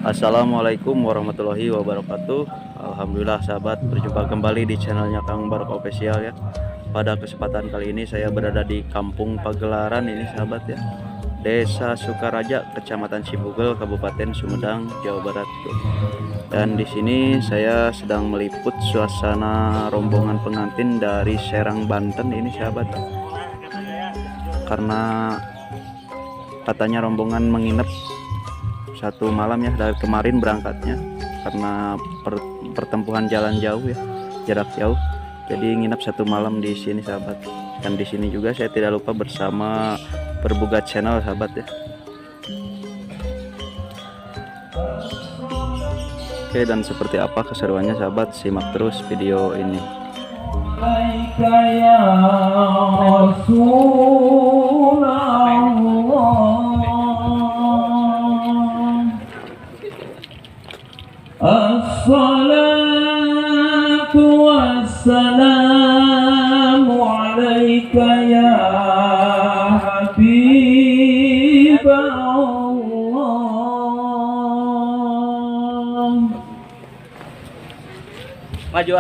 Assalamualaikum warahmatullahi wabarakatuh. Alhamdulillah sahabat, berjumpa kembali di channelnya Kang Barok Official ya. Pada kesempatan kali ini saya berada di Kampung Pagelaran ini sahabat ya, Desa Sukaraja, Kecamatan Cibugel, Kabupaten Sumedang, Jawa Barat tuh. Dan di sini saya sedang meliput suasana rombongan pengantin dari Serang, Banten ini sahabat. Karena katanya rombongan menginap satu malam ya dari kemarin berangkatnya, karena pertempuhan jalan jauh ya, jarak jauh, jadi nginap satu malam di sini sahabat. Dan di sini juga saya tidak lupa bersama Berbuga Channel sahabat ya. Oke, dan seperti apa keseruannya sahabat, simak terus video ini. Ya Rasulullah, Assalatu wassalamu alaika ya Habib Allah. Maju.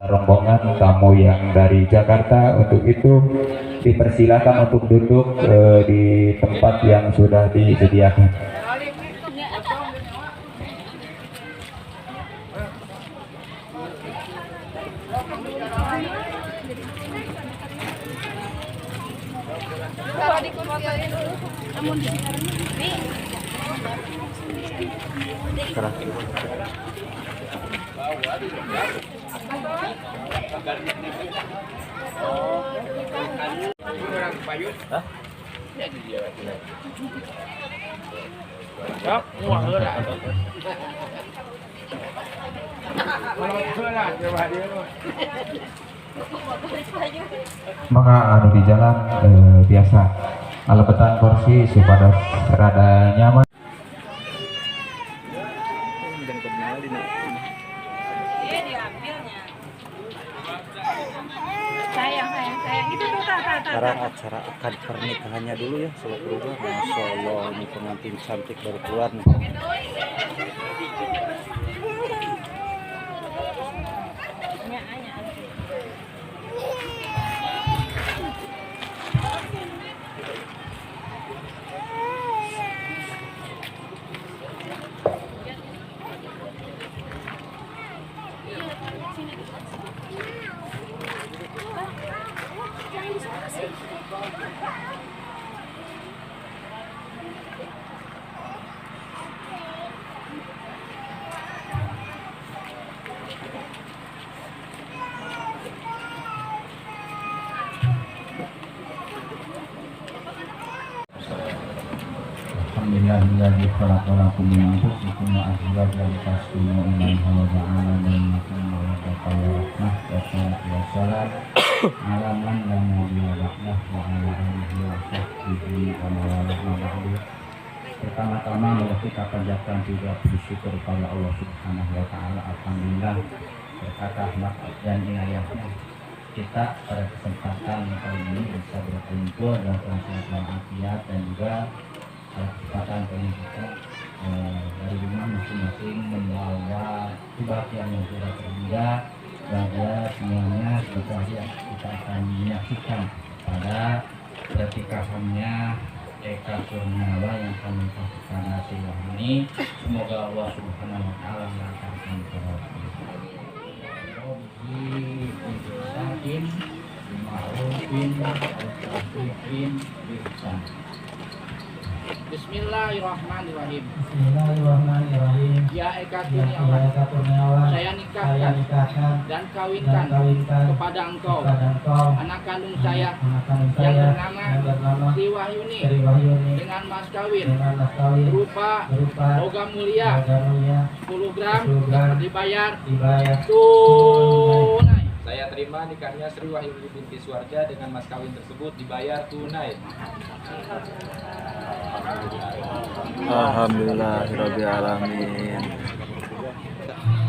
Rombongan tamu yang dari Jakarta, untuk itu dipersilakan untuk duduk di tempat yang sudah disediakan. Maka anu di jalan biasa alebetan kursi supaya rada nyaman. Sekarang acara akad pernikahannya dulu ya, sobat berubah. Masya Allah, ini pengantin cantik baru keluar nih. Alhamdulillahilladzi khalaqalakum min anfusikum wa azwajakum litaskunu ilaiha wa ja'ala bainakum mawaddatan wa rahmah. Wassalatu wassalam ala man la nabiyya ba'dah wa ala alihi wa sahbihi wa man walah ma ba'du. Pertama-tama marilah kita panjatkan puja puji syukur kepada Allah Subhanahu wa taala. Alhamdulillah berkat rahmat dan inayahnya kita pada kesempatan kali ini bisa berkumpul dalam keadaan walafiat dan juga pada kesempatan kali ini kita dari rumah masing-masing membawa kebahagiaan yang tidak terhingga bahagia semuanya. Sebentar lagi kita akan menyaksikan pada pernikahannya Eka Kurniawan yang akan menikah kepada Sri Wahyuni. Semoga Allah Subhanahu wa taala melancarkan Bismillahirrahmanirrahim. Bismillahirrahmanirrahim. Ya Eka Kurniawan, Ya Eka Kurniawan, saya nikahkan dan kawinkan kepada engkau anak kandung saya yang bernama Sri Wahyuni dengan mas kawin berupa logam mulia 10 gram dibayar tunai. Saya terima nikahnya Sri Wahyuni binti Suwarja dengan mas kawin tersebut dibayar tunai. Alhamdulillahirabbil alamin.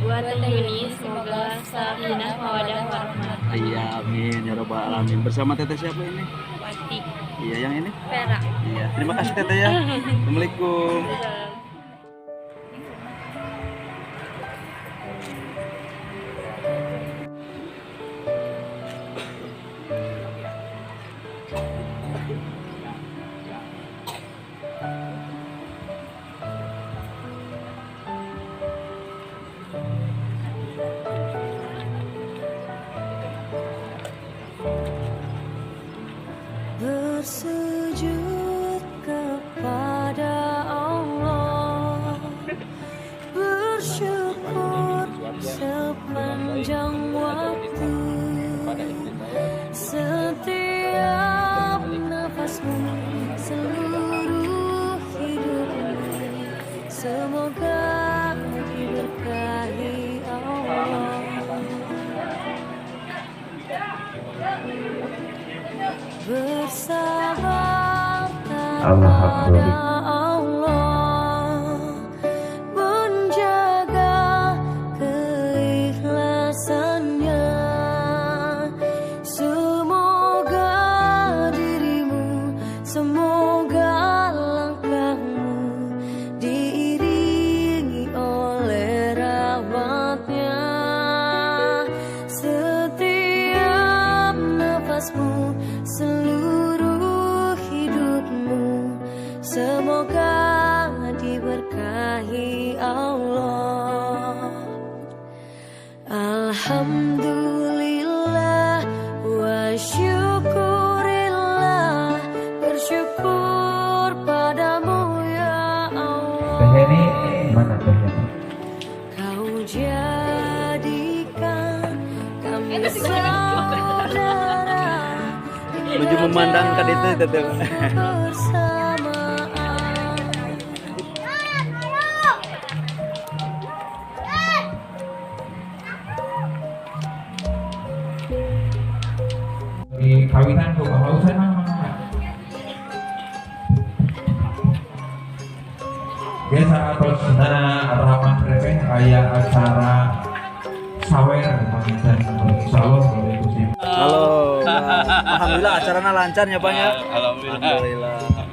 Buat Teh Yuni, semoga sakinah mawadah warahmah. Iya, amin ya robbal alamin. Bersama Teteh siapa ini? Wati. Iya, yang ini? Perak. Iya, terima kasih Teteh ya. Assalamualaikum. Bersujud kepada Allah, bersyukur sepanjang waktu, setiap nafasmu, seluruh hidupmu, semoga diberkahi Allah. Bersabar kepada Allah, menjaga keikhlasannya. Semoga dirimu, semoga langkahmu diiringi oleh rahmatnya. Setiap nafasmu, seluruh hidupmu, semoga diberkahi Allah. Alhamdulillah wa syukurillah, bersyukur padamu ya Allah. Teh ini mana teh ini? Kau jadikan kami saudara. Menuju memandangkan itu Teteh. Di kawinan tuh kalau saya mah biasa atosna ramah remeh aya acara sawer panginten insyaallah boleh ikuti. Halo. Alhamdulillah acaranya lancar ya Pak ya. Alhamdulillah. Alhamdulillah.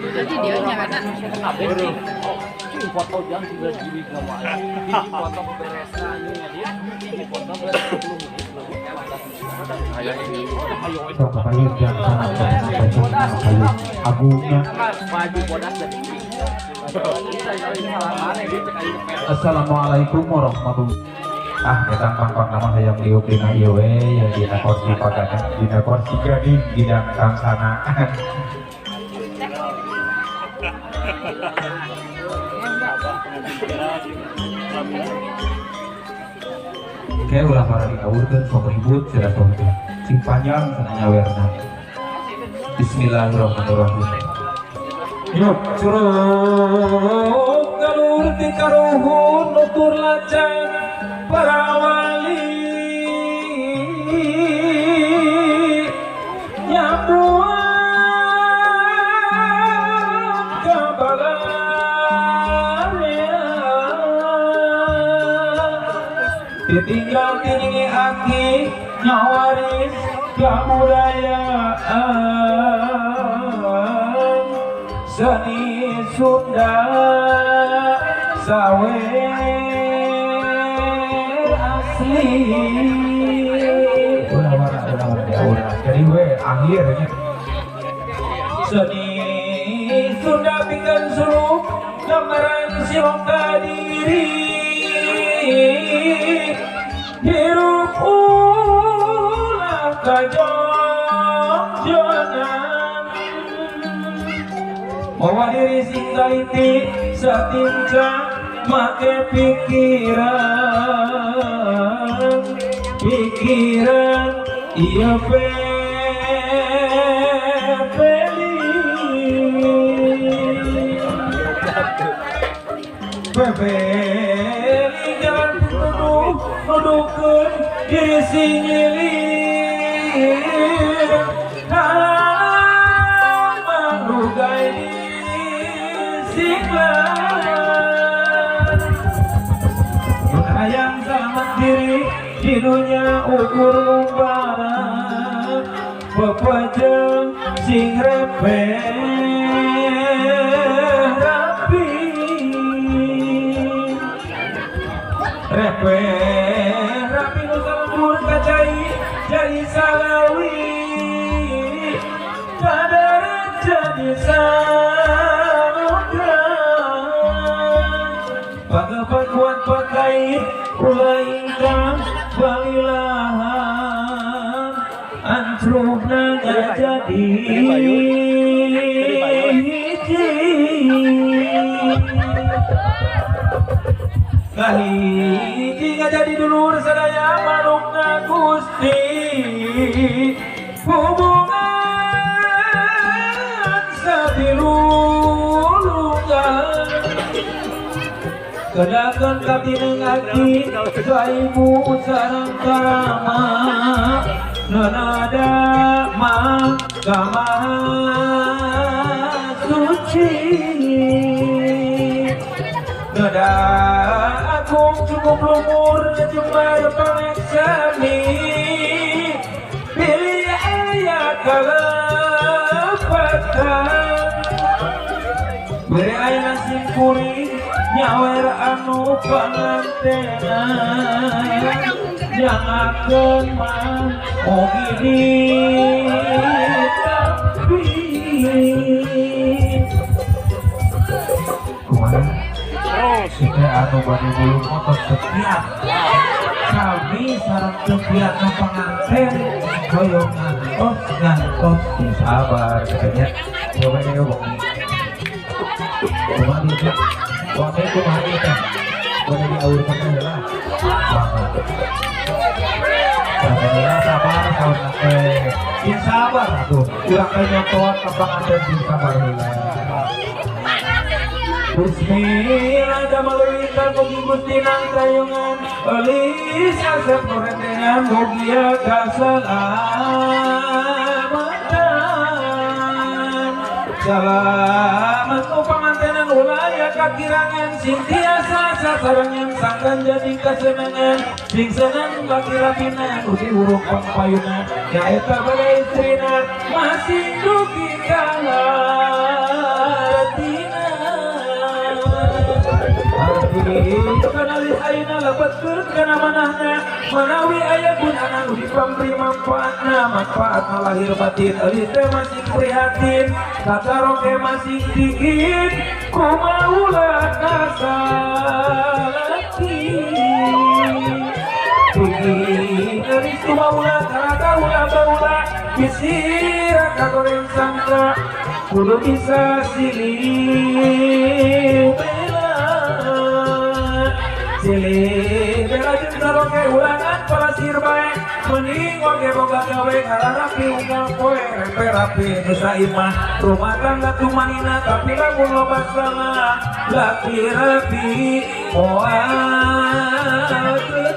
Jadi dia nyana. Foto jam 11 jili foto beberesan dia foto 10 menit. Assalamualaikum warahmatullahi. Ah, eta pang-pang nama hayang liuk dina ieu we ya dina kursi pagana, dina kursi gading dina kangsana. Kayak ulah para diawurkeun sok ribut cenah teh. Sing panjang cenah nyawerna. Bismillahirrahmanirrahim. Yuk curug galur ti karuhun nutur lacang para wali nyambuan kabalarnya ditinggal tinggi aki nyawaris kebudayaan seni Sunda sawe asli. Ulah ulah jadi we akhirnya seni Sunda pikeun suluk gambaran sirong kadiri hirup ulah kajong-jongan mawa diri sing taliti satinca make pikiran pikiran iya pepeli pepeli jalan tuduh nuduhkeun diri sing nyilir halang marugai hayang selamat diri di dunia ukur umpama pepejeng sing repeh rapi repeh rapi nu salembur kacai jadi salawi kadar jadi samudra pagapakuat pakai ulah ingkang balilahan ancrubna ngajadi hiji kahiji ngajadi dulur sadaya manukna Gusti hubungan sabilulungan kedakan katineng aki kaibu sareng karama nenada mahkamah suci neda agung cukup lumur jembar pangeksami pilih aya kalepatan beri aya singkuring nyawer anu pangantenan jangakeun mah ogi ditampi kumaha kita anu bade bulu motor tepiat sami sareng tepiat nu panganten hoyong ngantos ngantos sabar katanya coba nih ngomong kumaha dieu waktu itu kumaha ieu teh bade diawurkeun heula sabar sabar saur teh sing sabar atuh urang teh nyontohan ka panganten sing sabar heula. Bismillah damaleuwitan mugi Gusti nang tayungan eulis asep nu rentengan mugia kasalamatan salamat nu pangantenan ulah aya kakirangan sing tiasa sasarengan sangkan jadi kasenangan sing seneng laki rapina nu diuruk pangpayuna nyaeta bada istrina masing dugi kalatina. Kanalis ayeuna lebetkeun kana manahna manawi aya gunana nu dipambri manfaatna manfaatna lahir batin eulis teh masing prihatin kataroke masing dingin kumaha ulah kasalaki dugi eulis kumaha ulah karata ulah baula bisira kagoreng sangka kudu bisa silih silih bela jeung saroke ulangan palasir bae mending oge boga gawe ngararapi unggal poe rempe rapi nu saimah rumah tangga tumanina tapi lamun loba salah laki rapi moal tenang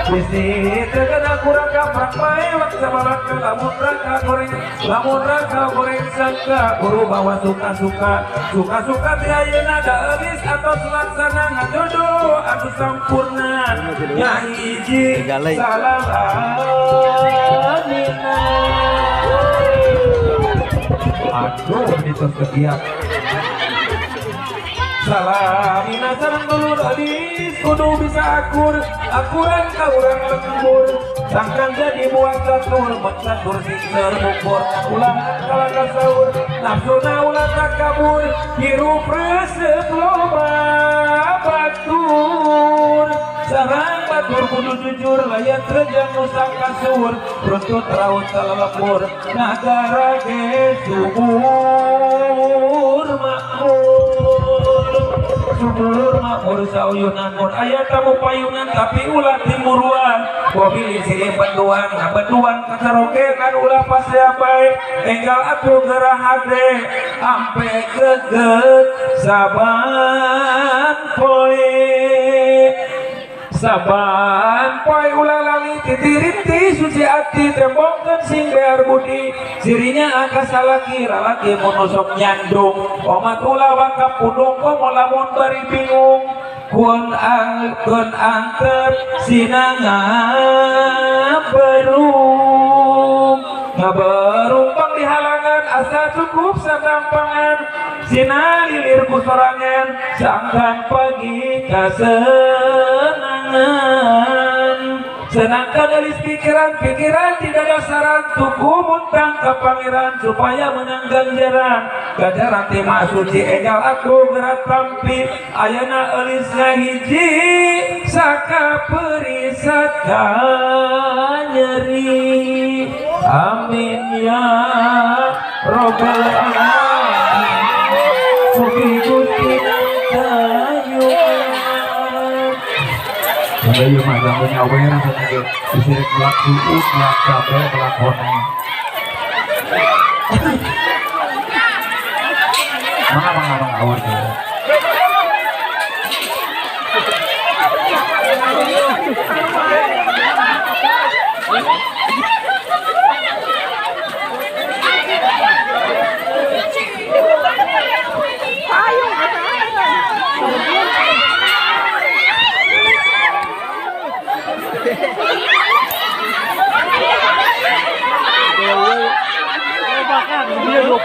bisi teu kena kurang kaprak bae waksa balaka lamun raka goreng sangka guru bawa suka-suka suka-suka teh ayeuna da eulis atos laksana ngajodoh anu sampurna nyahiji salam amina. Aduh itu sekian. Salamina sareng dulur eulis kudu bisa akur akuran ka urang lembur sangkan jadi buat catur mencatur sing terbukur ulah kalah kasaur nafsuna ulah takabur hirup resep loba batur sarang batur kudu jujur layat rejang nu sakasur runtut raut salelembur nagara ge subur makmur subur makmur sauyunan mun aya tamu payungan tapi ulah timuruan mobil silih benduan ngabenduan kasarokenan ulah pasea bae enggal atuh geura hade ampe geget saban poe saban poe ulah lali titirinti suci ati tembongkeun sing bear budi sirinya angka salaki lalaki mun sok nyandung omat ulah waka pundung komo lamun bari bingung kun angkeun antep sinanga berung ngaberung pang dihalangan asa cukup satampangan sina lilir ku sorangan sangkan pagi kasenangan senangkan elis pikiran pikiran tidak dasaran tuku muntang ke pangeran supaya menang ganjaran ganjaran tema suci enggal aku gerak tampi ayana elis ngahiji saka perisaka nyeri amin ya robbal alamin mugi Gusti Ayo mah ganggu nyawer rasanya ge disirik melak suut melak cabe melak koneng. Mangga mangga mangga awur ge.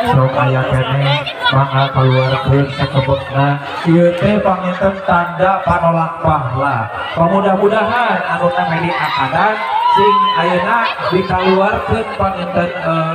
Sok aya keneh mangga kaluarkeun sakebekna ieu teh panginten tanda panolak bahla. Mudah-mudahan anu namedi akadan sing ayeuna dikaluarkeun panginten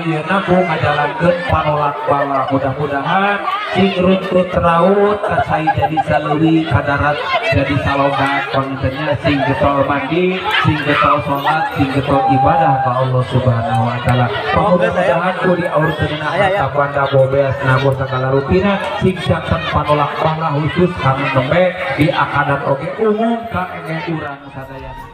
ieuna ku ngajalankeun panolak bala. Mudah-mudahan sing runtut raut kasai jadi saleuwi kadarat jadi salogan pangintennya sing getol mandi, sing getol salat, sing getol ibadah ka Allah Subhanahu wa taala. Mudah-mudahan ku diaurkeunna harta banda bobes nabur sagala rupina sing janten panolak bala khusus kanu nembe di akadan oge umum ka enge urang sadayana.